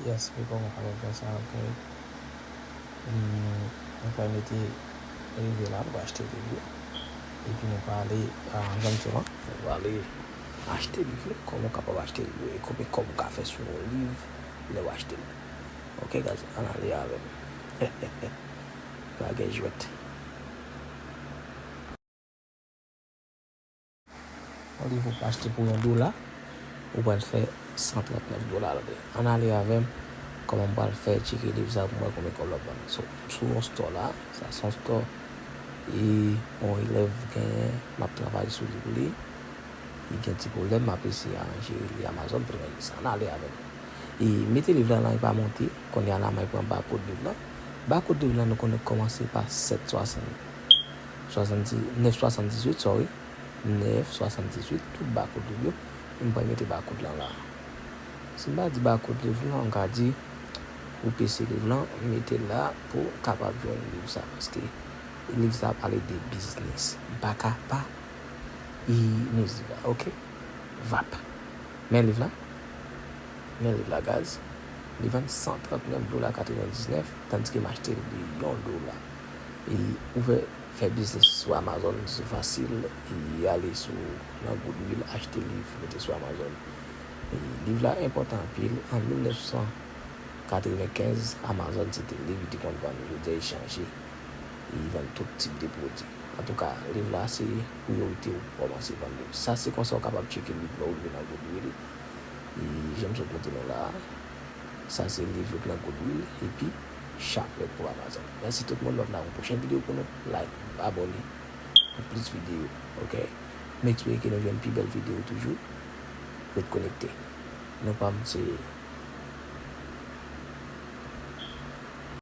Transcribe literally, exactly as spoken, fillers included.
Yes, wi, kòman w kapab fè sa, ok. Hmm, nou pral mete rive la, nou pral achte liv yo. Epi nou pral ale, ah, jan m di w lan, nou pral ale achte liv yo. Kòman w kapab achte liv yo? E konbyen kòb ou ka fè sou yon liv lè w achte l? Ok, guys, ann ale avè m. Pa gen jwèt. Yon liv ou achte pou yon dola, ou pral fè san trannèf dola ladan l. Ann ale avè m, kòman m pral fè tcheke liv sa pou m wè konbyen kòb l ap vann. So, m sou yon store la, sa se yon store, e yon elèv genyen, m ap travay sou li pou li. Li gen ti pwoblèm, m ap eseye aranje li Amazon pou l regle sa. Ann ale avè m. E mete liv la lan, li pa monte, kounye a la, m al pran bakòd liv lan. Bakòd liv lan, nou konnen kòmanse pa sèt swasann, swasanndis, nèf swasanndizuit, sorry. Nèf swasanndizuit, tout bakòd liv yo. M pral mete bakòd lan la. Si m pa di bakòd liv lan, m ka di ou pese liv lan, mete l la pou w kapab jwenn liv sa, paske liv sa pale de biznis. M pa ka pa inisiv la, ok? Vap. Men liv la. Men liv la, guys. Li vann san trannèf dola katrevendiznèf, tandis ke m achte l li yon dola. E ouvè, fè biznis sou Amazon, se fasil. E ale sou, nan Goodwill, achte liv, mete sou Amazon. E liv la enpòtan anpil. An mil nèf san katrevenkenz, Amazon se te liv ki te konn vann, jodi a li chanje. Li vann tout tip de pwodui. Antouka, liv la se priyorite ou kòmanse vann liv. Sa se konsa ou kapab tcheke liv lè ou rive nan Goodwill. E jan m sot montre nou la a, sa se liv yo k nan Goodwill, epi chaplèt pou Amazon. Mèsi tout moun, lòt la yon pwochen videyo pou nou. Like, abòne pou plis videyo, ok? M espere ke nou jwenn pi bèl videyo toujou. Ret konekte. Non pa m se